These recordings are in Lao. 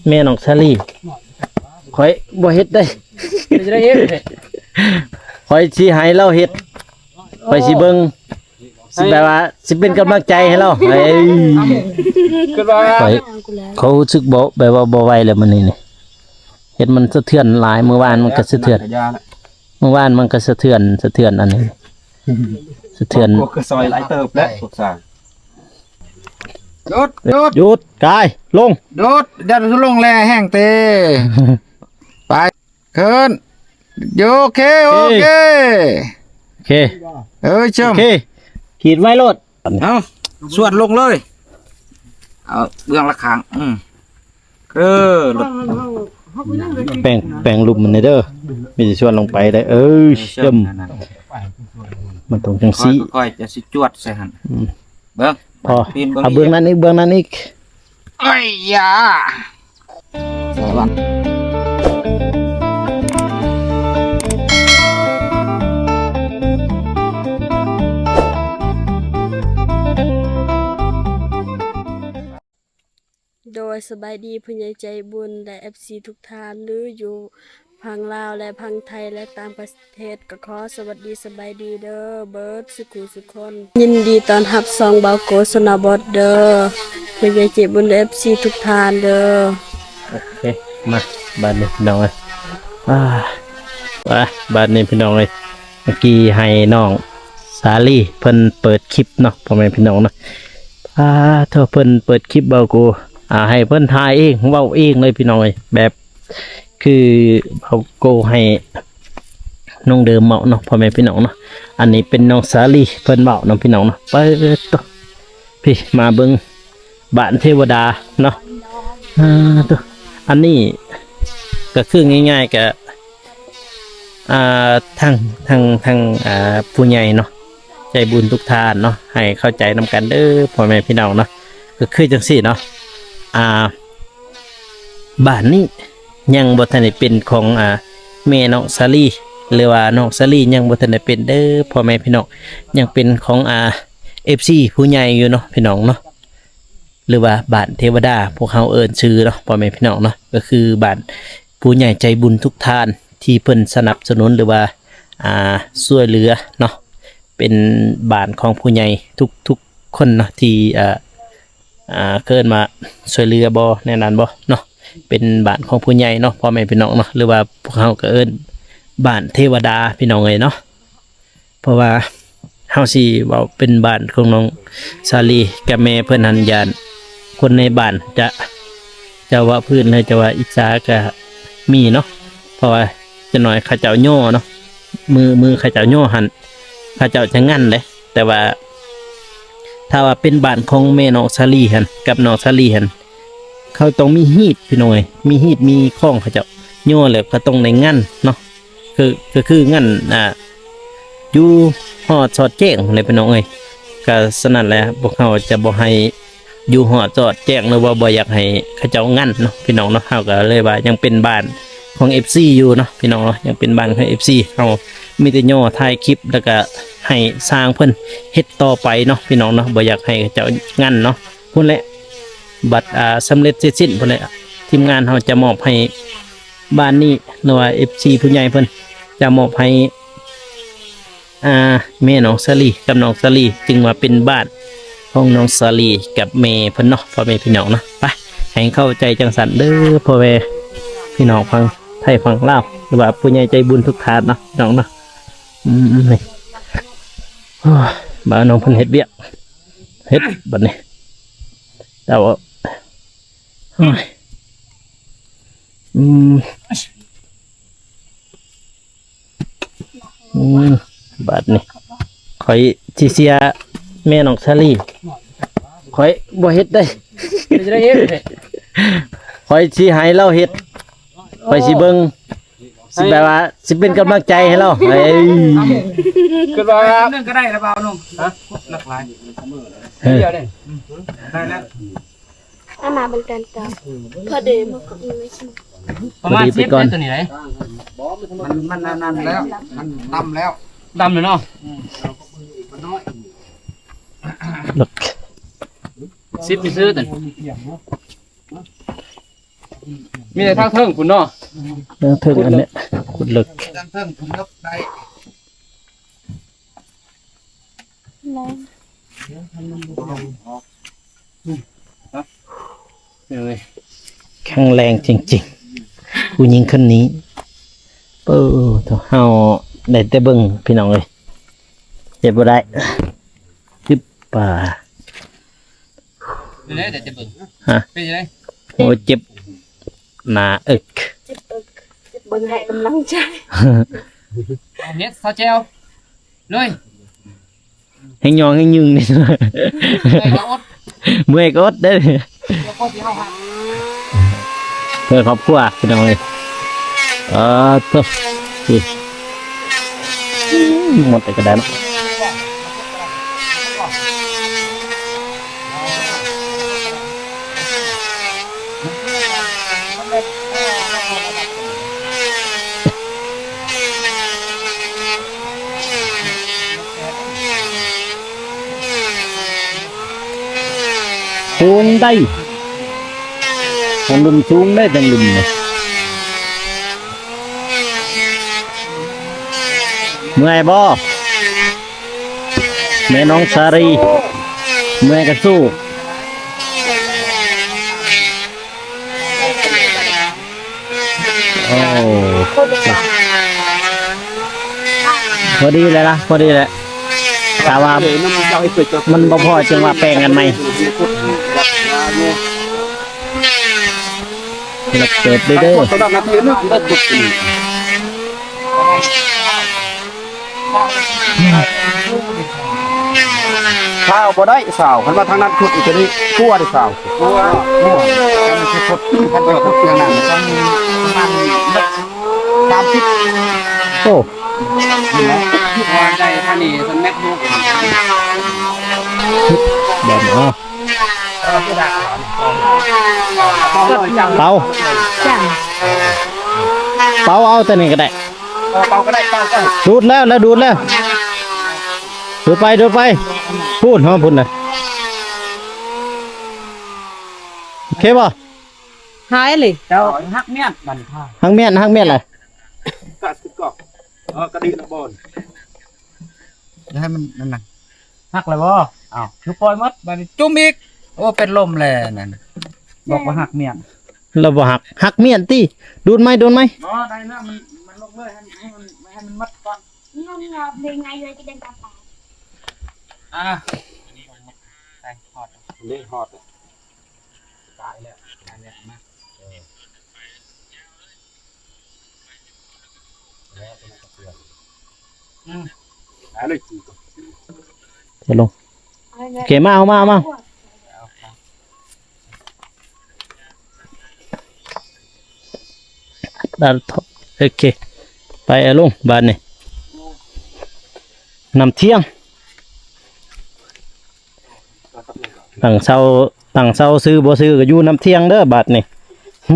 ແມ່ນ້ອງສາລີ ຂ້ອຍບໍ່ເຮັດເດ້ ເຮັດຈັ່ງໃດເຮັດ ຂ້ອຍຊິໃຫ້ລາວເຮັດ ຂ້ອຍຊິເບິ່ງ ຊິແບບວ່າຊິເປັນກຳລັງໃຈໃຫ້ລາວ ເອີຍ ຄືວ່າ ຂ້ອຍ ຂ້ອຍຮູ້ສຶກບໍ່ ແບບວ່າບໍ່ໄຫວແລ້ວມື້ນີ້ນີ້ ເຮັດມັນສະເທືອນຫຼາຍ ມື້ວານມັນກໍສະເທືອນ ມື້ວານມັນກໍສະເທືອນ ສະເທືອນອັນນີ້ ສະເທືອນ ພວກກໍຊອຍຫຼາຍເຕີບແລ້ວພວກສາງ ຢຸດ ຢຸດ ຢຸດ ກາຍ ລົງ ຢຸດ ຢ່າລົງແລແຮງເຕ ໄປ ຂຶ້ນ ໂອເຄ ໂອເຄ ໂອເຄ ໂອເຄ ເອີ ເຊີມ ໂອເຄ ຂີດໄວ້ໂລດ ເອົາ ສວດລົງເລີຍ ເອົາເບື້ອງລະຂ້າງ ອືມ ເອີ ແປງ ແປງລຸ່ມມັນແດ່ເດີ ມີແຕ່ສວດລົງໄປໄດ້ ເອີ ເອີ ເຊີມ ນັ້ນ ມັນຕ້ອງຈັ່ງຊີ້ ຄ່ອຍໆ ຈະຊິຈວດໃສ່ຫັ້ນ ອືມ ເບິ່ງ ພໍ ເອົາເບື້ອງນັ້ນອີກ ເບື້ອງນັ້ນອີກ ໄອ້ຢາ ໂດຍ ສະບາຍດີຜູ້ໃຫຍ່ໃຈບຸນ ແລະ ເອັຟຊີທຸກທ່ານ ຫຼື ຢູ່ ຝັ່ງລາວ ແລະ ຝັ່ງໄທ ແລະ ຕ່າງປະເທດ ກໍຂໍສະຫວັດດີສະບາຍດີເດີ ເບິດສຸຂູສຸຄົນ ຍິນດີຕ້ອນຮັບຊ່ອງບ່າວໂກຊົນນະບົດເດີ ຜູ້ໃຫຍ່ໃຈບຸນ ເອັຟຊີທຸກທ່ານເດີ ໂອເຄ ມາ ບາດນີ້ພີ່ນ້ອງເອີຍ ອາ ມາ ບາດນີ້ພີ່ນ້ອງເອີຍ ເມື່ອກີ້ໃຫ້ນ້ອງສາລີເພິ່ນເປີດຄລິບເນາະ ພໍ່ແມ່ພີ່ນ້ອງເນາະ ອາ ໂທ້ ເພິ່ນເປີດຄລິບເວົ້າໂກ ອາ ໃຫ້ເພິ່ນຖ່າຍເອງ ເວົ້າເອງເລີຍພີ່ນ້ອງເອີຍ ແບບ ຄືເວົ້າໂກໃຫ້ນ້ອງເດີມເວົ້າເນາະ ພໍ່ແມ່ພີ່ນ້ອງເນາະ ອັນນີ້ເປັນນ້ອງສາລີເພິ່ນເວົ້າເນາະ ພີ່ນ້ອງເນາະ ເປີດໂຕ ພີ້ ມາເບິ່ງບ້ານເທວະດາເນາະ ອາ ໂຕ ອັນນີ້ກໍຄືງ່າຍໆ ກໍ ອ່າ ທາງ ທາງ ທາງ ອ່າ ຜູ້ໃຫຍ່ເນາະ ໃຈບຸນທຸກທ່ານເນາະ ໃຫ້ເຂົ້າໃຈນຳກັນເດີ ພໍ່ແມ່ພີ່ນ້ອງເນາະ ກໍຄືຈັ່ງຊີ້ເນາະ ອ່າ ບ້ານນີ້ຍັງບໍ່ທັນໄດ້ເປັນຂອງ ອ່າ ແມ່ນ້ອງສາລີ ຫຼືວ່ານ້ອງສາລີຍັງບໍ່ທັນໄດ້ເປັນເດີ ພໍ່ແມ່ພີ່ນ້ອງ ຍັງເປັນຂອງ ອ່າ ເອັຟຊີຜູ້ໃຫຍ່ຢູ່ເນາະ ພີ່ນ້ອງເນາະ ຫຼືວ່າບ້ານເທວະດາ ພວກເຮົາເອີ້ນຊື່ເນາະ ພໍ່ແມ່ພີ່ນ້ອງເນາະ ກໍຄືບ້ານຜູ້ໃຫຍ່ໃຈບຸນທຸກທ່ານ ທີ່ເພິ່ນສະໜັບສະໜູນ ຫຼືວ່າ ອ່າ ຊ່ວຍເຫຼືອເນາະ ເປັນບ້ານຂອງຜູ້ໃຫຍ່ທຸກໆຄົນເນາະ ທີ່ ອ່າ ອ່າ ເອີ້ນວ່າຊ່ວຍເຫຼືອບໍ່ ແນວນັ້ນບໍ່ເນາະ ເປັນບ້ານຂອງຜູ້ໃຫຍ່ເນາະ ພໍ່ແມ່ພີ່ນ້ອງເນາະ ຫຼືວ່າພວກເຮົາກໍເອີ້ນບ້ານເທວະດາ ພີ່ນ້ອງເອີຍເນາະ. ເພາະວ່າເຮົາຊິເວົ້າເປັນບ້ານຂອງນ້ອງສາລີກັບແມ່ເພິ່ນຫັ້ນ ຢ້ານຄົນໃນບ້ານຈະ ຈະເວົ້າພື້ນ ແລ້ວຈະວ່າອິດສາກະມີເນາະ ເພາະວ່າຈັກໜ້ອຍເຂົາເຈົ້າຍໍ້ເນາະ ມື ມືເຂົາເຈົ້າຍໍ້ຫັ້ນ ເຂົາເຈົ້າຈະງັ້ນເດ້. ແຕ່ວ່າຖ້າວ່າເປັນບ້ານຂອງແມ່ນ້ອງສາລີຫັ້ນ ກັບນ້ອງສາລີຫັ້ນ ເຂົາຕ້ອງມີຮີດ ພີ່ນ້ອງເອີຍ ມີຮີດມີຂອງ ເຂົາເຈົ້າຍໍ້ແລ້ວກໍຕ້ອງໄດ້ງັ້ນເນາະ. ຄື ກໍຄືງັ້ນ ອ່າ ຢູ່ຮອດສອດແຈ້ງແຫຼະ ພີ່ນ້ອງເອີຍ. ກໍສະນັ້ນແຫຼະ ພວກເຮົາຈະບໍ່ໃຫ້ຢູ່ຮອດສອດແຈ້ງ ຫຼືວ່າບໍ່ຢາກໃຫ້ເຂົາເຈົ້າງັ້ນເນາະ ພີ່ນ້ອງເນາະ. ເຮົາກໍເລີຍວ່າຍັງເປັນບ້ານຂອງເອັຟຊີຢູ່ເນາະ ພີ່ນ້ອງເນາະ ຍັງເປັນບ້ານຂອງເອັຟຊີ. ເຮົາມີແຕ່ຍໍຖ່າຍຄລິບ ແລ້ວກໍໃຫ້ຊ່າງເພິ່ນເຮັດຕໍ່ໄປເນາະ ພີ່ນ້ອງເນາະ ບໍ່ຢາກໃຫ້ເຂົາເຈົ້າງັ້ນເນາະ. ພຸ້ນແຫຼະ ບັດ ອ່າ ສຳເລັດເສັດສິ້ນພຸ້ນແຫຼະ ທີມງານເຮົາຈະມອບໃຫ້ບ້ານນີ້ ຫຼືວ່າເອັຟຊີຜູ້ໃຫຍ່ເພິ່ນຈະມອບໃຫ້ ອ່າ ແມ່ນ້ອງສາລີກັບນ້ອງສາລີ ຈຶ່ງວ່າເປັນບ້ານຂອງນ້ອງສາລີກັບແມ່ເພິ່ນເນາະ ພໍ່ແມ່ພີ່ນ້ອງເນາະ. ໄປ ໃຫ້ເຂົ້າໃຈຈັ່ງຊັ້ນເດີ ພໍ່ແມ່ພີ່ນ້ອງຝັ່ງໄທຝັ່ງລາວ ຫຼືວ່າຜູ້ໃຫຍ່ໃຈບຸນທຸກທ່ານເນາະ ພີ່ນ້ອງເນາະ. ອືມ ນີ້ ໂອ້ຍ ບ່າວນ້ອງເພິ່ນເຮັດວຽກ ເຮັດບັດນີ້ ແຕ່ວ່າ ໂອ້ຍ ອືມ ອືມ ບາດນີ້ຂ້ອຍຊິເສຍແມ່ນ້ອງສາລີ ຂ້ອຍບໍ່ເຮັດເດ້ ເຮັດຈັ່ງໃດເຮັດ ຂ້ອຍຊິໃຫ້ລາວເຮັດ ຂ້ອຍຊິເບິ່ງ ຊິແບບວ່າຊິເປັນກຳລັງໃຈໃຫ້ລາວ ເອີຍ ຄືວ່າໜຶ່ງກໍໄດ້ລະບ່າວໜຸ່ມ ຮະ ຫຼັກຫຼາຍ ເອີ ດຽວນີ້ ອືມ ໄດ້ແລ້ວ ເອົາມາເບິ່ງກັນກ່ອນ ພໍດີມັນກໍມີໄວ້ຊິ ປະມານສິບ ໄປກ່ອນ ເດ້ ຕົວນີ້ໄດ໋ ມັນ ມັນອັນນັ້ນແລ້ວ ມັນດຳແລ້ວ ດຳແລ້ວເນາະ ອືມ ສິບນີ້ຊື້ຕົວນີ້ ອືມ ອືມ ມີແຕ່ທາງເທິງພຸ້ນເນາະ ເທິງອັນນີ້ຂຸດເລິກ ທາງເທິງຂຸດເລິກໄດ້ ແຂງແຮງຈິງໆ ຜູ້ຍິງຄົນນີ້ ເອີ ເຮົາໄດ້ແຕ່ເບິ່ງພີ່ນ້ອງເອີຍ ເຮັດບໍ່ໄດ້ ຕຶບປາ ເປັນໄດ ໄດ້ແຕ່ເບິ່ງ ຮະ ເປັນໄດ ໂອ້ ເຈັບໜ້າເອິກ ເຈັບເອິກ ເບິ່ງໃຫ້ກຳລັງໃຈ ເຮັດຊາວແຈ່ວ ລຸຍ ແຮງຍ່ອງແຮງຍຶງນີ້ ເມື່ອຍກໍອົດ ເມື່ອຍກໍອົດເດ້ ເພື່ອຄອບຄົວພີ່ນ້ອງເອີຍ ເອີ ໂທ້ ໝົດແລ້ວກໍໄດ້ເນາະ. ສູງໄດ໋ ທາງລຸ່ມສູງໄດ໋ ທາງລຸ່ມນີ້ ເມື່ອຍບໍ່? ແມ່ນ້ອງສາລີ ເມື່ອຍກໍສູ້ ໂອ້ ພໍດີແລ້ວລະ ພໍດີແລ້ວ ຖ້າວ່າມັນບໍ່ພໍຈຶ່ງວ່າແປງກັນໃໝ່. ເລິກເຕີບເດີ ຊາວບໍ່ໄດ້ຊາວ ຄັນວ່າທາງນັ້ນຂຸດອີກ ຕົວນີ້ກົວເດ້ຊາວ ກົວ ກົວ ຄັນຊິຂຸດ ຄັນຊິຂຸດເຄື່ອງນັ້ນຕ້ອງປະມານສາມສິບ ໂອ້ ເຫັນບໍ່ ວ່າໄດ້ທາງນີ້ສອງແມັດຫົກ ບາດນີ້ ເອົາ ເປົາ ເປົາເອົາແຕ່ນີ້ກໍໄດ້ ເອີ ເປົ່າກໍໄດ້ ເປົ່າກໍ ດູດແລ້ວ ແລ້ວດູດແລ້ວ ດູດໄປ ດູດໄປ ພຸ້ນ ຮອດພຸ້ນນະ ໂອເຄບໍ່? ຫາຍເລີຍ ເຈົ້າຫັກມ້ຽນບັດນີ້ ຫັກມ້ຽນ ຫັກມ້ຽນແຫຼະ ກະສິກອກ ເອີ ກະດີລະບ່ອນ ຢ່າໃຫ້ມັນນັ້ນນະ ຫັກແລ້ວບໍ່? ເອົ້າ ຄືປ່ອຍໝົດ ບັດນີ້ຈຸ່ມອີກ ໂອ້ ເປັນລົມແລ້ວນັ້ນ ບອກວ່າຫັກມ້ຽນ ລະບໍ່ຫັກ ຫັກມ້ຽນຕິ ດູດໃໝ່ ດູດໃໝ່ ບໍ່ ໄດ້ແລ້ວ ມັນ ມັນລົງເລີຍ ໃຫ້ ໃຫ້ມັນ ໃຫ້ມັນໝົດກ່ອນ ງອບເລີຍ ງ່າຍເລີຍ ຈະເປັນຕາປາ ອ່າ ໄປ ຮອດ ເດ້ ຮອດ ຕາຍແລ້ວ ຕາຍແລ້ວ ມາ ເອີ ອືມ ເທລົງ ໂອເຄ ມາ ເອົາມາ ເອົາມາ ໂອເຄ ໄປ ເອົາລົງ ບາດນີ້ ນ້ຳທ່ຽງ ຕັ້ງເສົາ ຕັ້ງເສົາຊື່ບໍ່ຊື່ກໍຢູ່ນ້ຳທ່ຽງເດີບາດນີ້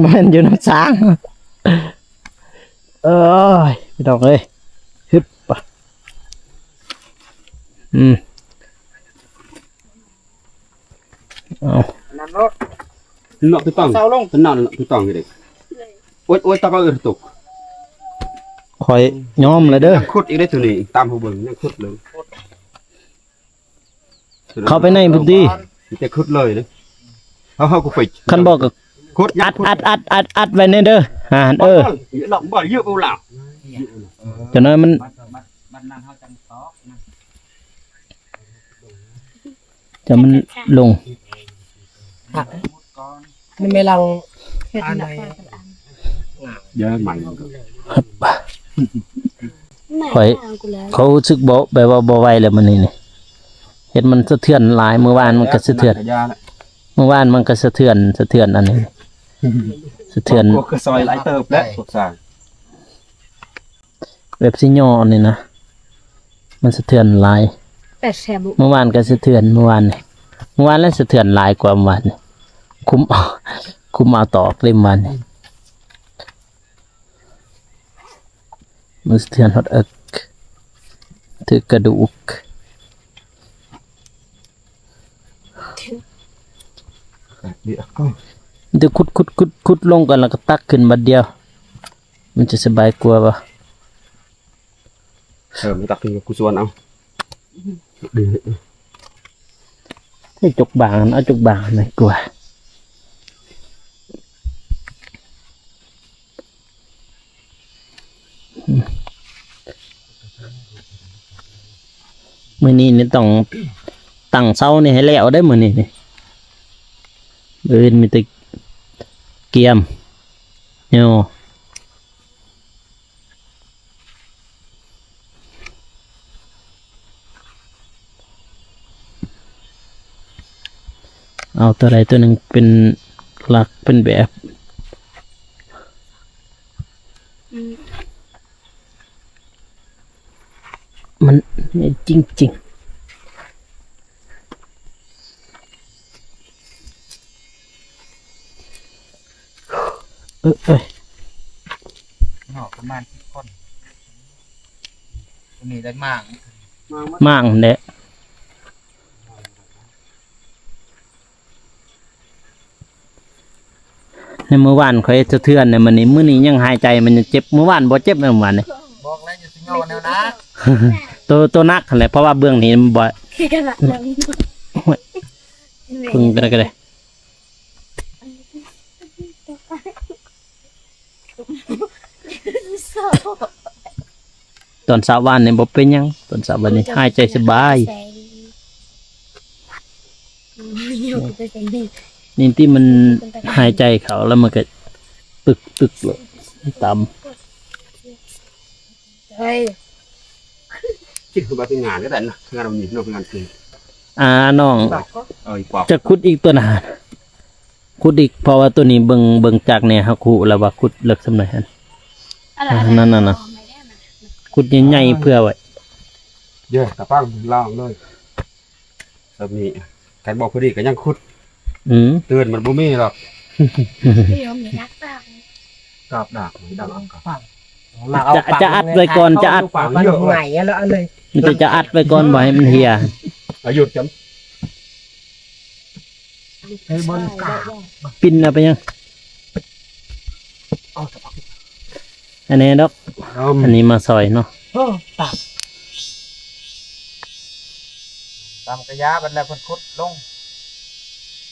ແມ່ນຢູ່ນ້ຳສາງ ເອີຍ ພີ່ນ້ອງເອີຍ ຮຶບ ອືມ ເອົາ ນັ້ນໂລດ ເນາະ ຖືກຕ້ອງ ເສົາລົງ ນັ້ນຖືກຕ້ອງເດ້ ໂອ້ຍ ໂອ້ຍ ຕະກອນຕົກ ຂ້ອຍຍອມແລ້ວເດີ ຍັງຂຸດອີກເດ້ ຕົວນີ້ ຕາມຜູ້ເບິ່ງ ຍັງຂຸດເລີຍ. ເຂົ້າໄປໃນພື້ນທີ່ ແຕ່ຂຸດເລີຍເດ້ ເຮົາ ເຮົາກໍໄປ ຄັນບໍ່ກໍຂຸດ ອັດ ອັດ ອັດ ອັດ ອັດໄວ້ແນ່ເດີ ຫາ ເອີ ບໍ່ເຍອະບໍ່ຫຼາຍ ຈັ່ງນັ້ນມັນ ຈະມັນລົງ ນີ້ແມ່ນຫຼັງ ອັນໃດ ເດີໃໝ່ ຂ້ອຍ ຂ້ອຍຮູ້ສຶກບໍ່ ແບບວ່າບໍ່ໄຫວແລ້ວມື້ນີ້ນີ້ ເຮັດມັນສະເທືອນຫຼາຍ ມື້ວານມັນກໍສະເທືອນ ມື້ວານມັນກໍສະເທືອນ ສະເທືອນອັນນີ້ ສະເທືອນ ກໍຄືຊອຍຫຼາຍເຕີບແລ້ວ ພວກຊ່າງ ແບບຊິຫຍໍ້ນີ້ນະ ມັນສະເທືອນຫຼາຍ ແປດແສນ ມື້ວານກໍສະເທືອນ ມື້ວານນີ້ ມື້ວານແລ້ວສະເທືອນຫຼາຍກວ່າມື້ວານນີ້ ຄຸມ ຄຸມເອົາຕອກເລີຍມື້ວານນີ້ ມັນສະເທືອນຮອດເອິກ ຖືກກະດູກ. ມີແຕ່ຂຸດ ຂຸດ ຂຸດ ຂຸດລົງກ່ອນ ແລ້ວກໍຕັກຂຶ້ນບາດດຽວ ມັນຈະສະບາຍກວ່າບໍ່? ເອີ ມາຕັກຂຶ້ນກັບກູຊວນເອົາ. ໃຫ້ຈົກບາງ ເອົາຈົກບາງຫັ້ນກວ່າ. ມື້ນີ້ນີ້ຕ້ອງຕັ້ງເສົານີ້ໃຫ້ແລ້ວເດີ້ ມື້ນີ້ນີ້. ມື້ອື່ນມີແຕ່ກຽມໂຍ. ເອົາຕົວໃດຕົວໜຶ່ງເປັນຫຼັກເປັນແບບ. ອືມ ມັນ ນີ້ຈິງໆ. ເອີ ເອີຍ ເນາະ ປະມານສິບຄົນ. ຕົວນີ້ໄດ້ມ້າງ ມ້າງແຫຼະ. ໃນມື້ວານຂ້ອຍສະເທືອນໃນມື້ນີ້ ມື້ນີ້ຍັງຫາຍໃຈມັນຍັງເຈັບ. ມື້ວານບໍ່ເຈັບແມ່ນມື້ວານນີ້. ບອກແລ້ວຢ່າຊິຍໍແນວໜັກ. ໂຕ ໂຕໜັກຫັ້ນແຫຼະ ເພາະວ່າເບື້ອງນີ້ມັນບໍ່ ໂອ້ຍ ເບິ່ງກັນກໍໄດ້. ຕອນເຊົ້າວານນີ້ບໍ່ເປັນຫຍັງ ຕອນເຊົ້າວານນີ້ຫາຍໃຈສະບາຍ. ນີ້ທີ່ມັນຫາຍໃຈເຂົ້າແລ້ວມັນກໍຕຶກໆ ໂລດ ຕຳ. ເຮີ້ຍ ຈິກຄືວ່າເປັນງານກໍໄດ້ນະ ງານນີ້ເນາະ ງານຄື ອ່າ ນ້ອງ ເອີ ຈະຂຸດອີກຕົວນະ ຂຸດອີກ ເພາະວ່າຕົວນີ້ເບິ່ງ ເບິ່ງຈາກແນວເຮົາຂຸດແລ້ວວ່າຂຸດເລິກສ່ຳໃດຫັ້ນ. ອ່າ ນັ້ນໆ ຂຸດໃຫຍ່ໆ ເພື່ອໄວ້ ເດີ ຕາປັງລາວເລີຍ. ແບບນີ້ ຄັນບໍ່ພໍດີກໍຍັງຂຸດ. ອືມ ເຕືອນມັນບໍ່ມີດອກ. ກາບດາກ ດາກ ຈະ ຈະອັດໄວ້ກ່ອນ ຈະອັດ ປາກມັນໃຫຍ່ແລ້ວ ອັນນີ້ ມີແຕ່ຈະອັດໄວ້ກ່ອນ ບໍ່ໃຫ້ມັນເຫ່ຍ. ອາຍຸດກັນ ໃຫ້ມັນກາບ ປິ່ນເອົາໄປຍັງ. ເອົາ ອັນນີ້ດອກ ອັນນີ້ມາຊອຍເນາະ. ເອີ ຕາມ ຕາມກະຢາບັດແລ້ວເພິ່ນຂຸດລົງ.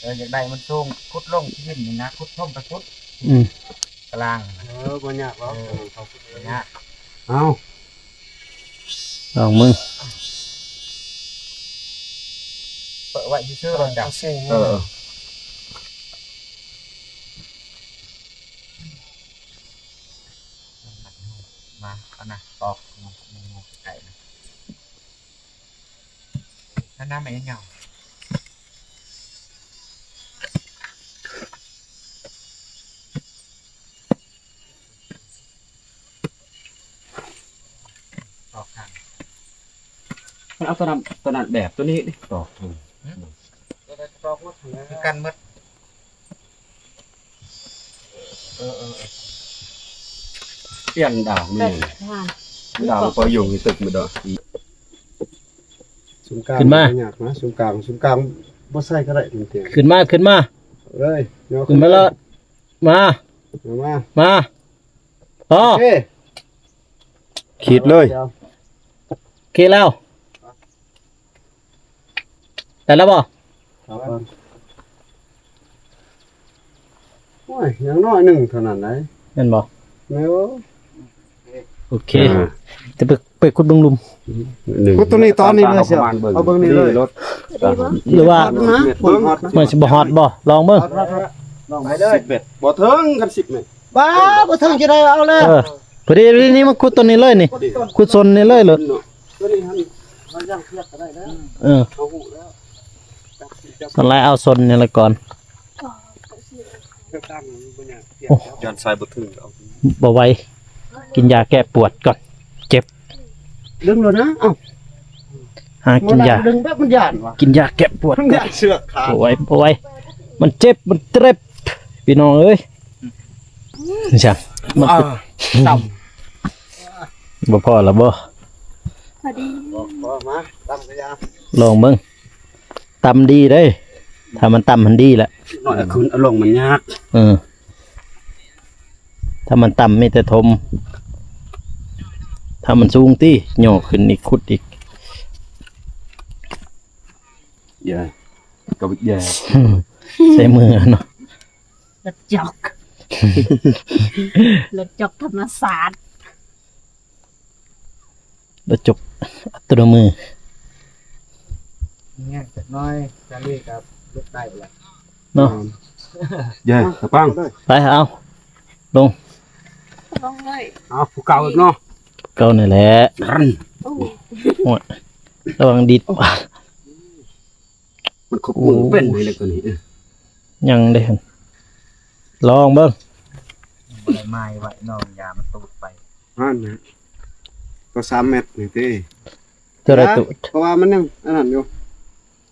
ເອີ ຢາກໄດ້ມັນສູງ ຂຸດລົງທີ່ດິນນີ້ນະ ຂຸດຖົມໄປຂຸດ ອືມ ກະລາງ. ເອີ ບໍ່ຍາກດອກ ເອີ ເຂົາຂຸດບໍ່ຍາກ. ເອົາ ລອງເບິ່ງ ເປີດໄວ້ຊື່ໆ ລອງຈັບ. ເອີ ມາ ເອົານະ ຕອກ ມາ ມາ ມາໃກ້ໆ ນະ ນັ້ນນະ ໄມ້ຍາວ ຕອກຂ້າງ ມັນເອົາຕົວນັ້ນ ຕົວນັ້ນແບບຕົວນີ້ດິ ຕອກ ອືມ ຄືກັນໝົດ. ເອີ ເອີ ເອີ ປ່ຽນດາວນີ້ ດາວບໍ່ຄ່ອຍຢູ່ໃນຕຶກມື້ດອກ. ສູງກາງ ຂຶ້ນມາ ບໍ່ຍາກນະ ສູງກາງ ສູງກາງບໍ່ໃສ່ກໍໄດ້ ຂຶ້ນມາ ຂຶ້ນມາ ເອີຍ ຂຶ້ນມາເລີຍ ມາ ມາ ມາ ພໍ ໂອເຄ ຂີດເລີຍ ໂອເຄແລ້ວ. ໄດ້ແລ້ວບໍ່? ໂອ້ຍ ຢ່າງໜ້ອຍໜຶ່ງເທົ່ານັ້ນໄດ໋ ແມ່ນບໍ່? ແມ່ນ. ໂອເຄ ອ່າ ຈະໄປ ໄປຂຸດເບິ່ງຫຼຸມ ຂຸດຕົວນີ້ຕອນນີ້ເລີຍ ເອົາເບິ່ງນີ້ເລີຍ ຫຼືວ່າມັນຊິບໍ່ຮອດບໍ່? ລອງເບິ່ງ ລອງໄປເລີຍ ສິບເມັດ ບໍ່ເຖິງ ຄັນສິບເມັດ ບ້າ ບໍ່ເຖິງຈະໄດ້ເອົາແລ້ວ ເອີ ພໍດີນີ້ ນີ້ມາຂຸດຕົວນີ້ເລີຍນີ້ ຂຸດສົ້ນນີ້ເລີຍໂລດ ຕົວນີ້ຫັ້ນ ເຮົາຍ່າງເຄືອກກໍໄດ້ແລ້ວ ເອີ ເຮົາຮູ້ແລ້ວ ຕອນແລກເອົາສົ້ນນີ້ລະກ່ອນ ໂອ້ ຢ້ານໃສ່ບໍ່ຖືກ ບໍ່ໄຫວ ກິນຢາແກ້ປວດກ່ອນ ເຈັບ ດຶງແລ້ວນະ ເອົ້າ ຫາກິນຢາ ດຶງແບບມັນຢ້ານວ່າ ກິນຢາແກ້ປວດກ່ອນ ເຊືອກຂາດ ບໍ່ໄຫວ ບໍ່ໄຫວ ມັນເຈັບ ມັນເຈັບ ພີ່ນ້ອງເອີຍ ນີ້ຊັ້ນ ມັນ ອ່າ ເປັນ ບໍ່ພໍລະບໍ່? ພໍດີ ບໍ່ ບໍ່ ມາ ຕຳກະຢາ ລອງເບິ່ງ ຕຳດີເດ້ ຖ້າມັນຕ່ຳມັນດີແຫຼະ ນ້ອຍຂຶ້ນ ເອົາລົງມັນຍາກ. ເອີ ຖ້າມັນຕ່ຳມີແຕ່ຖົມ ຖ້າມັນສູງຕິ ຍໍຂຶ້ນອີກ ຂຸດອີກ. ຢ່າ ກໍຢ່າ ໃຊ້ມືເນາະ. ລົດຈົກ ລົດຈົກທຳມະຊາດ. ລົດຈົກອັດຕະໂນມື ແຍກຈັກໜ້ອຍ ຈາລີກັບລົດໄດ້ແຫຼະເນາະ. ເຢ້ ຕາປັງ ໄປ ເອົາ ລົງ ລົງເລີຍ. ເອົາ ຜູ້ເກົ່າອີກເນາະ ເກົ່ານີ້ແຫຼະ. ໂອ້ຍ ລະວັງດິດ. ມັນຄອບຄຸນເປັນເລີຍຕົວນີ້. ເອີ ຍັງເດ້ ລອງເບິ່ງ. ບໍ່ໄດ້ໝາຍໄວ້ນ້ອງ ຢ່າມັນຕູດໄປ. ຫັ້ນນະ ກໍສາມແມັດນີ້ຕິ ເທົ່າໃດຕູດ? ເພາະວ່າມັນຍັງອັນນັ້ນຢູ່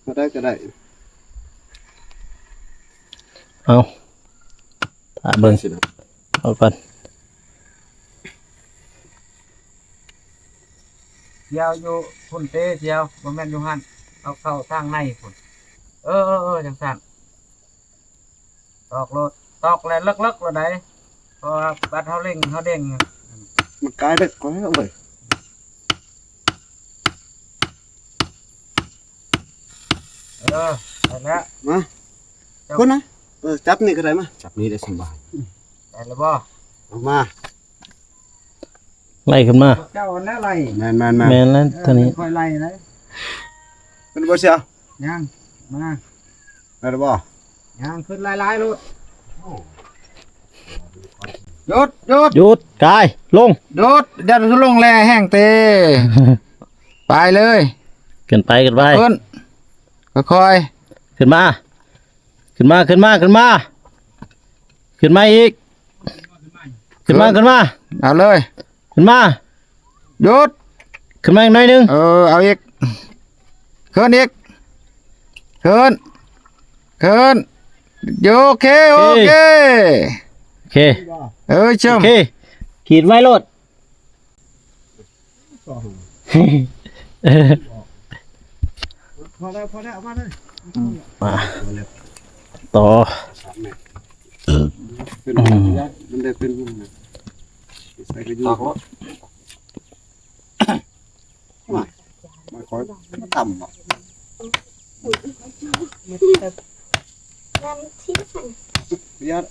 ເທົ່າໃດກໍໄດ້. ເອົາ ຖ້າເບິ່ງ ເອົາກ່ອນ. ດຽວຢູ່ພຸ້ນເຕ ດຽວ ບໍ່ແມ່ນຢູ່ຫັ້ນ ເອົາເຂົ້າທາງໃນພຸ້ນ. ເອີ ເອີ ເອີ ຈັ່ງຊັ້ນ ຕອກໂລດ ຕອກແລ້ວເລິກໆໂລດໃດ ເພາະວ່າບັດເຮົາເລັ່ງ ເຮົາເດ້ງ ມັນກາຍເລິກກວ່າເວີຍ. ເອີ ໄດ້ແລ້ວ ມາ ເຈົ້າ ພຸ້ນນະ. ເອີ ຈັບນີ້ກໍໄດ້ ມາ ຈັບນີ້ໄດ້ສະບາຍ. ໄດ້ແລ້ວບໍ່? ເອົາມາ ໄລ່ຂຶ້ນມາ ເຈົ້າອັນນັ້ນໄລ່. ແມ່ນໆໆ ແມ່ນແລ້ວ ເອີ ຕົວນີ້ ຂ້ອຍໄລ່ໄດ໋. ເປັນບໍ່ ສ່ຽວ? ຍັງ ມາ ໄດ້ແລ້ວບໍ່? ຍັງ ຂຶ້ນຫຼາຍໆໂລດ. ຢຸດ ຢຸດ ຢຸດ ກາຍ ລົງ ຢຸດ ຢ່າລົງແລງແຮງເຕ. ໄປເລີຍ ຂຶ້ນໄປ ຂຶ້ນໄປ ຂຶ້ນ ຄ່ອຍໆ ຂຶ້ນມາ ຂຶ້ນມາ ຂຶ້ນມາ ຂຶ້ນມາ ຂຶ້ນມາອີກ ຂຶ້ນມາ ຂຶ້ນມາ ເອົາເລີຍ ຂຶ້ນມາ ຢຸດ ຂຶ້ນມາອີກໜ້ອຍໜຶ່ງ. ເອີ ເອົາອີກ ຂຶ້ນອີກ ຂຶ້ນ ຂຶ້ນ ໂອເຄ ໂອເຄ ໂອເຄ ເອີ ເຊີມ ໂອເຄ ຂີດໄວ້ໂລດ. ພໍແລ້ວ ພໍແລ້ວ ເອົາມາເລີຍ. ອືມ ມາ ຕໍ່ ເປັນ ອືມ ມັນໄດ້ເປັນ ໃສ່ໄປຢູ່ ມາ ມາ ຄ່ອຍ ມາຕ່ຳ ຍາດ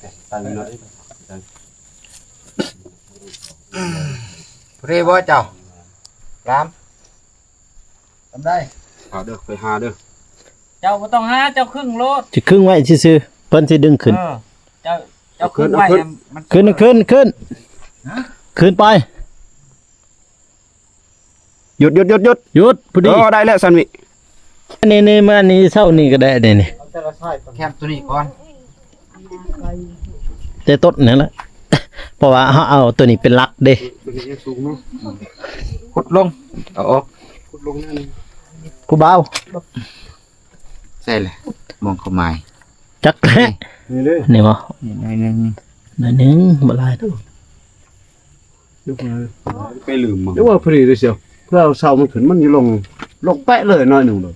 ເຣບໍ່ເຈົ້າ ລາມ ທຳໄດ້ ຫາເດີ ໄປຫາເດີ. ເຈົ້າບໍ່ຕ້ອງຫາ ເຈົ້າຄຶ້ງໂລດ ຊິຄຶ້ງໄວ້ຊື່ໆ ເພິ່ນຊິດຶງຂຶ້ນ. ເອີ ເຈົ້າ ເຈົ້າຄຶ້ງໄວ້ ເອົາຂຶ້ນ ໃຫ້ມັນ ຂຶ້ນ ຂຶ້ນ ຂຶ້ນ ຮະ ຂຶ້ນໄປ. ຢຸດ ຢຸດ ຢຸດ ຢຸດ ຢຸດ ພໍດີ. ໂອ້ ໄດ້ແລ້ວ ຊັນວິ ນີ້ ນີ້ ມານີ້ ເຊົ້ານີ້ກໍໄດ້ ນີ້ ນີ້ ແຄມຕົວນີ້ກ່ອນ ແຕ່ຕົ້ນນັ້ນແຫຼະ ເພາະວ່າເຮົາເອົາຕົວນີ້ເປັນຫຼັກເດ້. ຂຸດລົງ ເອົາອອກ ຂຸດລົງນັ້ນ ຜູ້ບ່າວ. ໃສ່ແຫຼະ ມອງເຂົ້າມາ ຈັກແຫຼະ ນີ້ເດ້ ນີ້ບໍ່? ນີ້ໜ້ອຍໜຶ່ງ ໜ້ອຍໜຶ່ງ ບໍ່ຫຼາຍດອກ. ຍົກມາ ໄປລືມມັນ ເຈົ້າວ່າພໍດີເດ້ ສ່ຽວ ເພື່ອເອົາເສົາມັນຂຶ້ນ ມັນຢູ່ລົງ ລົງແປະເລີຍໜ້ອຍໜຶ່ງໂລດ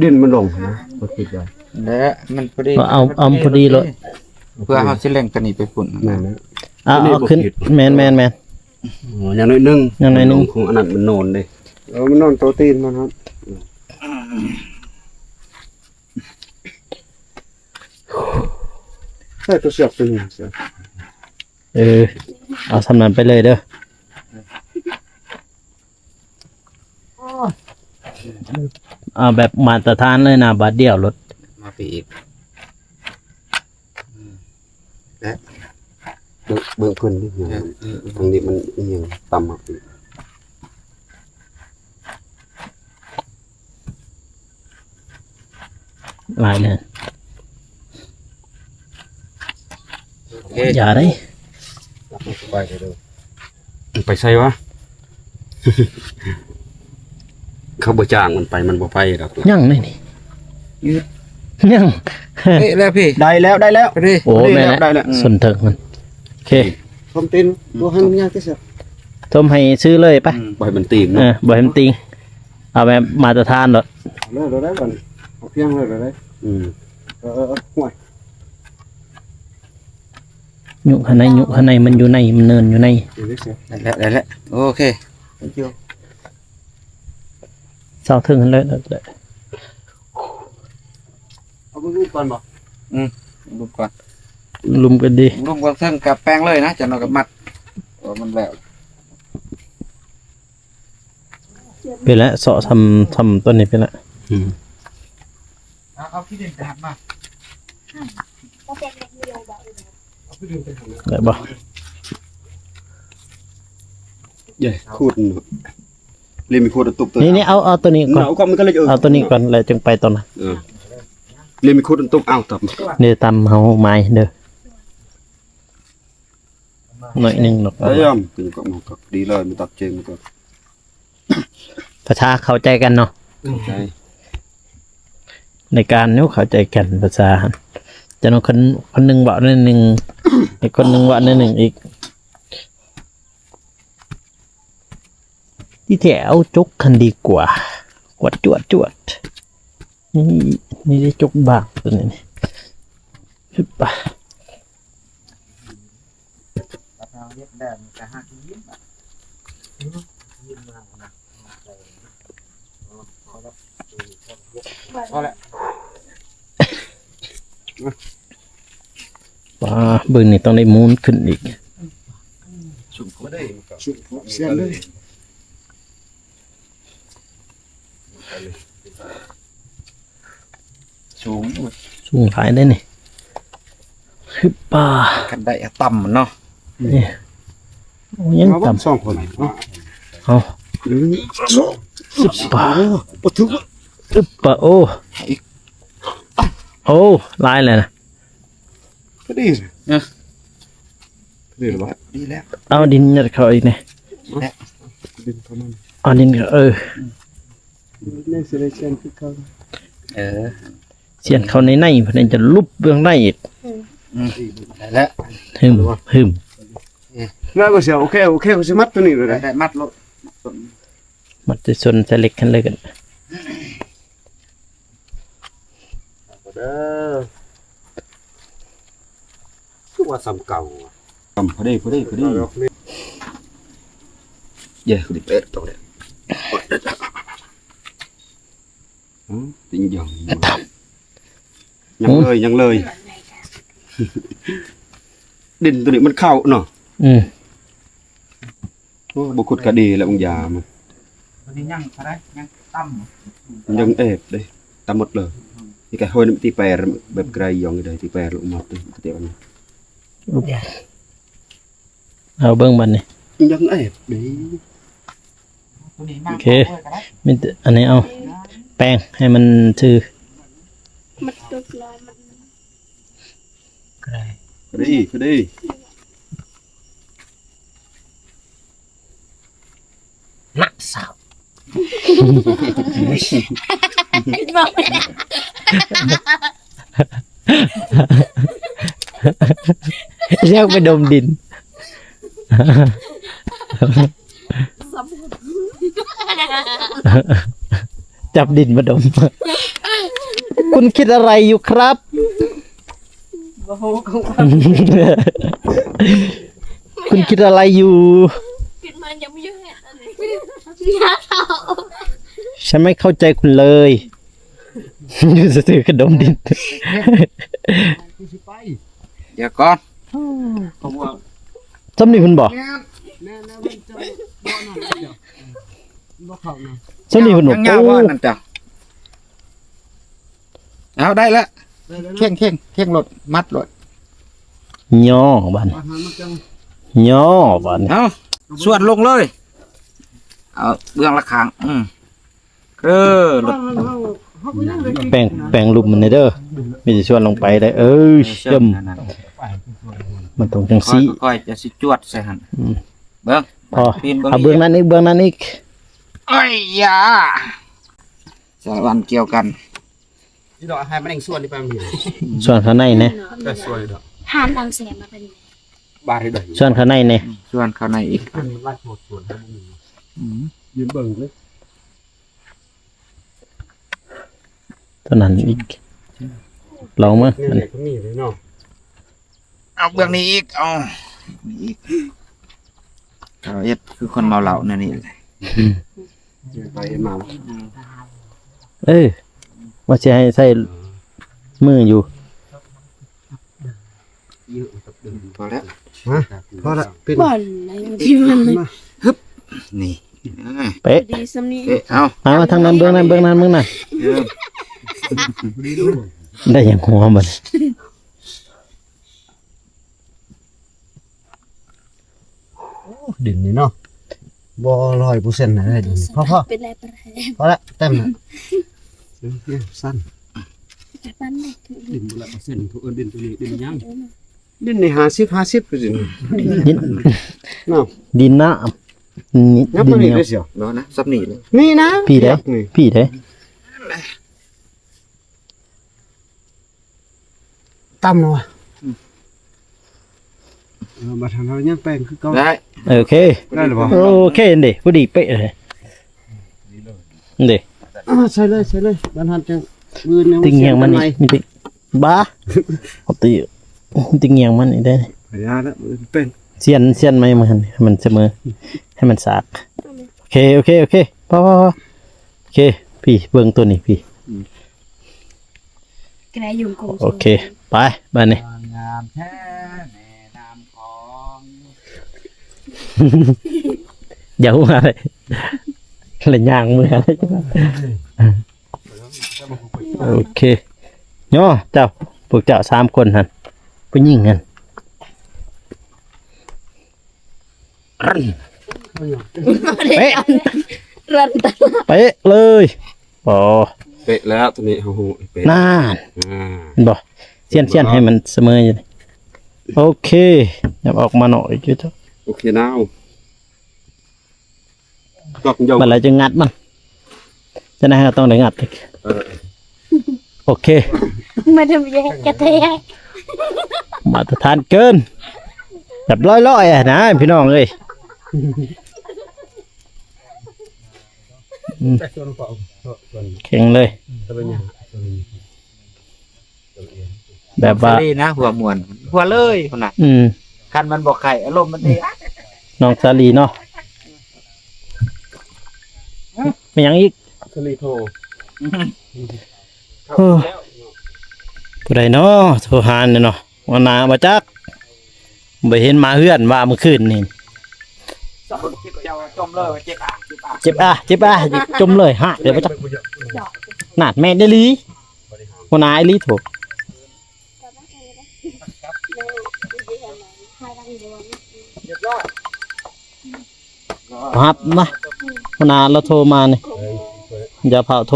ດິນມັນລົງນະ ຂ້ອຍຄິດວ່າ ແລະ ມັນພໍດີ ວ່າເອົາ ເອົາພໍດີໂລດ ເພື່ອເຮົາຊິເລັ່ງຕົວນີ້ໄປພຸ້ນ. ແມ່ນແລ້ວ ອ່າ ເອົາຂຶ້ນ ແມ່ນໆໆ ອໍ ຢ່າງໜ້ອຍໜຶ່ງ ຢ່າງໜ້ອຍໜຶ່ງ ຂອງອັນນັ້ນມັນນອນເດ້. ເອີ ມັນນອນໂຕຕີນມັນຫັ້ນ ໃສ່ຕົວເຊືອກຕົວນີ້ ເຊືອກ ເອີ ເອົາສ່ຳນັ້ນໄປເລີຍເດີ. ເອົາແບບມາດຕະຖານເລີຍນະ ບາດດຽວໂລດ ມາໄປອີກ ແລະ ເບິ່ງ ເບິ່ງເພິ່ນນີ້ ເອີ ເອີ ເອີ ທາງນີ້ມັນອີ່ຫຍັງຕ່ຳມາອີກ. ຫຼາຍແລ້ວ ໂອເຄ ຢ່າເດ້ ໄປເດີ ໄປໃສວະ? ເຂົາບໍ່ຈ້າງມັນໄປ ມັນບໍ່ໄປດອກ. ຍັງນີ້ ຍັງ ເອະ ແລ້ວພີ່ ໄດ້ແລ້ວ ໄດ້ແລ້ວ ພໍດີ ໂອ້ ພໍດີ ແມ່ນແລ້ວ ໄດ້ແລ້ວ ສົນເຖິງມັນ. ໂອເຄ ຖົມຕີນ ບໍ່ໃຫ້ມັນຍາກທີ່ສຸດ ຖົມໃຫ້ຊື່ເລີຍໄປ ອືມ ບໍ່ໃຫ້ມັນຕີງເນາະ ເອີ ບໍ່ໃຫ້ມັນຕີງ ເອົາແບບມາດຕະຖານໂລດ ເລີຍ ເລີຍໄດ້ບັດນີ້ ເອົາພຽງເລີຍ ເລີຍໄດ້ ອືມ. ເອີ ເອີ ເອີ ຫ້ວຍ ຍຸກຂ້າງໃນ ຍຸກຂ້າງໃນ ມັນຢູ່ໃນ ມັນເນີນຢູ່ໃນ. ໄດ້ແລ້ວ ໄດ້ແລ້ວ ໂອເຄ thank you. ເຊົາເທິງຫັ້ນແຫຼະ ເອົາເບິ່ງລູກກ່ອນບໍ່? ອືມ ລູກກ່ອນ ລຸມກັນດີ ລຸມກັນເທິງກັບແປງເລີຍນະ ຈັກໜ່ອຍກໍມັດ ເພາະມັນແລ້ວ. ເປັນແລ້ວ ເຊາະຊ່ຳ ຊ່ຳຕົ້ນນີ້ເປັນແລ້ວ. ອືມ ເອົາ ເອົາຂີ້ດິນໄປຫັດມາ ເອົາຂີ້ດິນໄປຫັດມາ ໄດ້ບໍ່? ເຢ້ ຂູດ ເລີຍມີຂູດຕົກຕົວນີ້ ນີ້ ເອົາ ເອົາຕົວນີ້ກ່ອນ ເອົາຕົວນີ້ກ່ອນ ແລ້ວຈຶ່ງໄປຕົວນັ້ນ. ເອີ ເລີຍມີຂູດຕົກ ເອົາຕຳ ເດີ ຕຳເຮົາໝາຍເດີ. ໜ້ອຍໜຶ່ງເນາະ ເອີ ຍອມ ກິນກັບໝູກັບດີເລີຍ ມີຕັດເຈງກັບ ພາສາເຂົ້າໃຈກັນເນາະ ເຂົ້າໃຈ ໃນການຢູ່ເຂົ້າໃຈກັນ ພາສາຫັ້ນ ຈະເນາະ ຄົນ ຄົນໜຶ່ງເວົ້າໜ້ອຍໜຶ່ງ ອີກຄົນໜຶ່ງເວົ້າໜ້ອຍໜຶ່ງອີກ. ທີ່ແທ້ເອົາຈົກຫັ້ນດີກວ່າ ກວດຈວດໆ ນີ້ ນີ້ໄດ້ຈົກບາງຕົວນີ້ ຊຶບ ປະ ປາ ເບິ່ງນີ້ຕ້ອງໄດ້ໝູນຂຶ້ນອີກ ສຸກບໍ່ໄດ້ ສຸກເສຍເລີຍ. ສູງ ສູງຫຼາຍເດ້ນີ້ ຄືປາ ຄັນໄດ້ຕຳມັນເນາະ ນີ້ ໂອ້ ຍັງຕຳ ສອງຄົນເນາະ ເອົາ ອືມ ປາ ບໍ່ຖືກ ອຶບປາ ໂອ້ ໂອ້ ຫຼາຍແລ້ວນະ. ພໍດີ ເອີ ພໍດີແລ້ວ ດີແລ້ວ ເອົາດິນຍັດເຂົ້າອີກແດ່ ດິນເຂົ້າມາ ເອົາດິນເຂົ້າ ເອີ ໃນເສຍເຊນຄືເກົ່າ ເອີ ສຽນເຂົ້າໃນໃນ ເພິ່ນຈະຫຼຸບເບື້ອງໃນອີກ ອືມ ອືມ ໄດ້ແລ້ວ ຫຶມ ຫຶມ ແລ້ວບໍ່ເສຍ ໂອເຄ ໂອເຄ ຂ້ອຍຊິມັດຕົວນີ້ເລີຍ ໄດ້ ໄດ້ ມັດໂລດ ມັດຕົວນີ້ ມັດແຕ່ສົ້ນແຕ່ເລັກຫັ້ນເລີຍກັນ. ເດີ ຄືວ່າສ່ຳເກົ່າ ສ່ຳພໍດີ ພໍດີ ພໍດີ ເຢ້ ພໍດີເປັດຕົວນີ້ ອືມ ຕິງຢອງ ຍັງເລີຍ ຍັງເລີຍ ດິນຕົວນີ້ມັນເຂົ້າເນາະ ອືມ. ໂອ້ ບໍ່ຂຸດກະດີແລ້ວ ບາງຢາມັນ ຕົວນີ້ຍັງເທົ່າໃດ ຍັງຕ່ຳ ຍັງແອບເດ້ ຕ່ຳໝົດເລີຍ ອືມ ນີ້ກະຫ້ອຍນ້ຳຕີແປແບບໄກຢອງໄດ້ ຕີແປລົງມາ ຕີແປອັນນີ້ ເອົາເບິ່ງບັດນີ້ ຍັງແອບເດ້ ໂອເຄ ມີແຕ່ອັນນີ້ ເອົາແປງໃຫ້ມັນຖື ມັນຕົກລອຍ ມັນ ກະໄດ້ ກະດີ ກະດີ ນັກສາວ ຢາກໄປດົມດິນ ຈັບດິນມາດົມ ຄຸນຄິດອະໄລຢູ່ຄັບ? ບໍ່ຮູ້ ຄຸນຄິດອະໄລຢູ່? ຂຶ້ນມາຍັງບໍ່ຢູ່ເຮັດອັນນີ້ ຫຍ້າເຖົ້າ ໃຊ່ໄໝ ເຂົ້າໃຈຄຸນເລີຍ ຢູ່ຊື່ໆ ກະດົມດິນ ດຽວກ່ອນ ຊ່ຳນີ້ພຸ້ນບໍ່? ແມ່ນແລ້ວ ມັນຈະບໍ່ນັ້ນດຽວ ບໍ່ເຂົ້ານະ ຊ່ຳນີ້ພຸ້ນບໍ່? ຍັງຍາວບໍ່ ໂອ້ ນັ້ນຈ້ະ ເອົາ ໄດ້ລະ ໄດ້ແລ້ວນະ ເຄັ່ງ ເຄັ່ງ ເຄັ່ງໂລດ ມັດໂລດ ຍໍບາດນີ້ ຍໍບາດນີ້ ເອົາ ສວນລົງເລີຍ ເອົາ ເບື້ອງລະຂ້າງ ອືມ ເອີ ລົດ ແປງ ແປງລຸ່ມມັນແດ່ເດີ ມີແຕ່ສວນລົງໄປໄດ້ ເອີ ເອີ ຊຶມ ມັນຕ້ອງຈັ່ງຊີ້ ຄ່ອຍໆ ຈະຊິຈວດໃສ່ຫັ້ນ ອືມ ເບິ່ງ ພໍ ປີນເບິ່ງ ເອົາເບື້ອງນັ້ນອີກ ເບື້ອງນັ້ນອີກ ເອີຍຢາ ສາລະວັນກ່ຽວກັນ ນີ້ດອກ ໃຫ້ມັນເອງສວນນີ້ໄປ ມັນຢູ່ ສວນຂ້າງໃນແດ່ ກໍສວນດອກ ຫານເອົາແສງມາເປັນ ບາດນີ້ດອກ ສວນຂ້າງໃນແດ່ ສວນຂ້າງໃນອີກ ມັນລັດໂພດສວນ ອືມ ຢືນເບິ່ງເລີຍ ຕົວນັ້ນອີກ ລອງເບິ່ງ ແນວໃດກໍມີເລີຍເນາະ. ເອົາເບື້ອງນີ້ອີກ ເອົານີ້ອີກ ເອົາເຮັດຄືຄົນເມົາເຫຼົ້າແນວນີ້. ໄປເມົາ ເອີ ວ່າຊິໃຫ້ໃຊ້ມືຢູ່. ພໍແລ້ວ ຮະ ພໍລະ ປິດ ບ່ອນໃນທີ່ມັນ ມາ ຮຶບ ນີ້ ເປະ ດີສ່ຳນີ້ ເອະ ເອົາ ມາ ມາທາງນັ້ນ ເບິ່ງນັ້ນ ເບິ່ງນັ້ນ ເບິ່ງນັ້ນ ເອີ ໄດ້ຫຍັງຫົວມັນ. ໂອ້ ດິນນີ້ເນາະ ບໍ່ຮ້ອຍເປີເຊັນນະເອີຍ ດິນນີ້ ພໍ ພໍ ເປັນແລ້ວ ພໍລະ ເຕັມລະ ເອີ ສັ້ນ ຊັ້ນເລີຍ ດິນບໍ່ຮ້ອຍເປີເຊັນ ເຂົາເອີ້ນດິນໂຕນີ້ ດິນຫຍັງ? ດິນນີ້ຫ້າສິບ ຫ້າສິບຄືຊິ ດິນ ເນາະ ດິນນະ ນີ້ ດິນໜຽວ ເນາະນະ ສ່ຳນີ້ເລີຍ ນີ້ນະ ພີ້ເດ້ ພີ້ເດ້. ຕ່ຳເນາະ ອືມ ເອີ ບັດຫັ້ນເຮົາຍັງແປງຄືເກົ່າ ໄດ້ ໂອເຄ ໄດ້ແລ້ວບໍ່? ໂອເຄເດ້ ພໍດີເປະເລີຍ ເດ້ ອ່າ ໃສ່ເລີຍ ໃສ່ເລີຍ ບັດຫັ້ນຈັ່ງ ມື້ອື່ນ ຕິງຫຍັງມັນນີ້ ມີຕິ ບ້າ ເອົາຕິ ຕິງຫຍັງມັນນີ້ໄດ້ ຢ່າລະ ມື້ອື່ນແປງ ສຽນ ສຽນໃໝ່ ໃຫ້ມັນສະເໝີ ໃຫ້ມັນສາກ ໂອເຄ ໂອເຄ ໂອເຄ ພໍ ພໍ ພໍ ໂອເຄ ພີ້ ເບິ່ງໂຕນີ້ພີ້ ອືມ ໂອເຄ ໄປ ບາດນີ້ ງາມແທ້ແມ່ນ້ຳຂອງ ຢ່າຫົວເລີຍ ລະຍ່າງເມືອເລີຍ ໂອເຄ ຍໍເຈົ້າ ພວກເຈົ້າສາມຄົນຫັ້ນ ຜູ້ຍິງຫັ້ນ ເປະ ເປັນເລີຍ ອໍ ເປະແລ້ວ ໂຕນີ້ເຮົາຮູ້ເປະ ນັ້ນ ອ່າ ເຫັນບໍ່ ສຽນ ສຽນໃຫ້ມັນສະເໝີຢູ່ ໂອເຄ ຫຍັບອອກມາໜ້ອຍຢູ່ ໂອເຄນາວ ບັດແລ້ວຈຶ່ງງັດມັນ ຈັ່ງໃດເຮົາຕ້ອງໄດ້ງັດອີກ ເອີ ໂອເຄ ມາທຳແຍກກະແທກ ມາດຕະຖານເກີນ ແບບລອຍໆ ນະ ພີ່ນ້ອງເອີຍ ອືມ ແຂງເລີຍ ແບບວ່າ ສາລີນະ ຫົວມ່ວນ ຫົວເລີຍພຸ້ນນະ ອືມ ຄັນມັນບໍ່ໄຄ ອາລົມມັນດີ ນ້ອງສາລີເນາະ ມີຫຍັງອີກ? ສາລີໂທ ເອີ ຜູ້ໃດເນາະ ໂທຫານີ້ເນາະ ຫົວໜ້າບໍ່ຈັກ ບໍ່ເຫັນມາເຮືອນວ່າມື້ຄືນນີ້ ເຈັບອາ ເຈັບອາ ຈົມເລີຍ ຫາກເລີຍບໍ່ຈັກ ນັ້ນແມ່ນອີ່ຫຼີ ຫົວໜ້າອີ່ຫຼີໂທ ຮັບມາ ຫົວໜ້າລາວໂທມານີ້ ຢ່າຟ້າວໂທ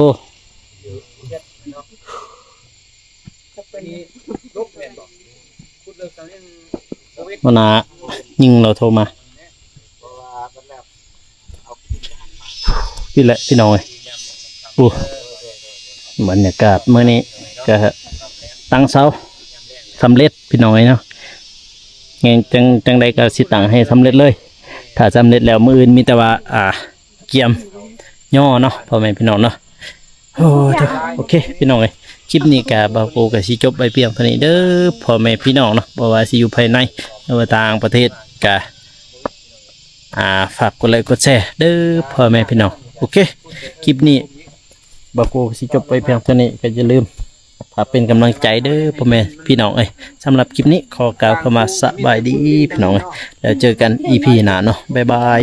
ຫົວໜ້າຍິງລາວໂທມາ ນີ້ແຫຼະພີ່ນ້ອງເອີຍ ໂອ້ ບັນຍາກາດມື້ນີ້ກະຕັ້ງເສົາສຳເລັດພີ່ນ້ອງເອີຍເນາະ ຍັງ ຈັ່ງ ຈັ່ງໃດກະຊິຕັ້ງໃຫ້ສຳເລັດເລີຍ ຖ້າສຳເລັດແລ້ວມື້ອື່ນມີແຕ່ວ່າ ອ່າ ກຽມຍໍເນາະ ພໍ່ແມ່ພີ່ນ້ອງເນາະ ໂອ້ ໂອເຄພີ່ນ້ອງເອີຍ ຄລິບນີ້ກະບ່າວໂກກະຊິຈົບໄວ້ພຽງເທົ່ານີ້ເດີ ພໍ່ແມ່ພີ່ນ້ອງເນາະ ບໍ່ວ່າຊິຢູ່ພາຍໃນ ຫຼືວ່າຕ່າງປະເທດກະ ອ່າ ຝາກກົດໄລກົດແຊເດີພໍ່ແມ່ພີ່ນ້ອງ ໂອເຄ ຄລິບນີ້ບ່າວໂກກະຊິຈົບໄວ້ພຽງເທົ່ານີ້ ກະຢ່າລືມ ຝາກເປັນກຳລັງໃຈເດີພໍ່ແມ່ພີ່ນ້ອງເອີຍ ສຳລັບຄລິບນີ້ຂໍກ່າວຄຳວ່າສະບາຍດີພີ່ນ້ອງເອີຍ ແລ້ວເຈີກັນອີພີໜ້າເນາະ ບາຍບາຍ.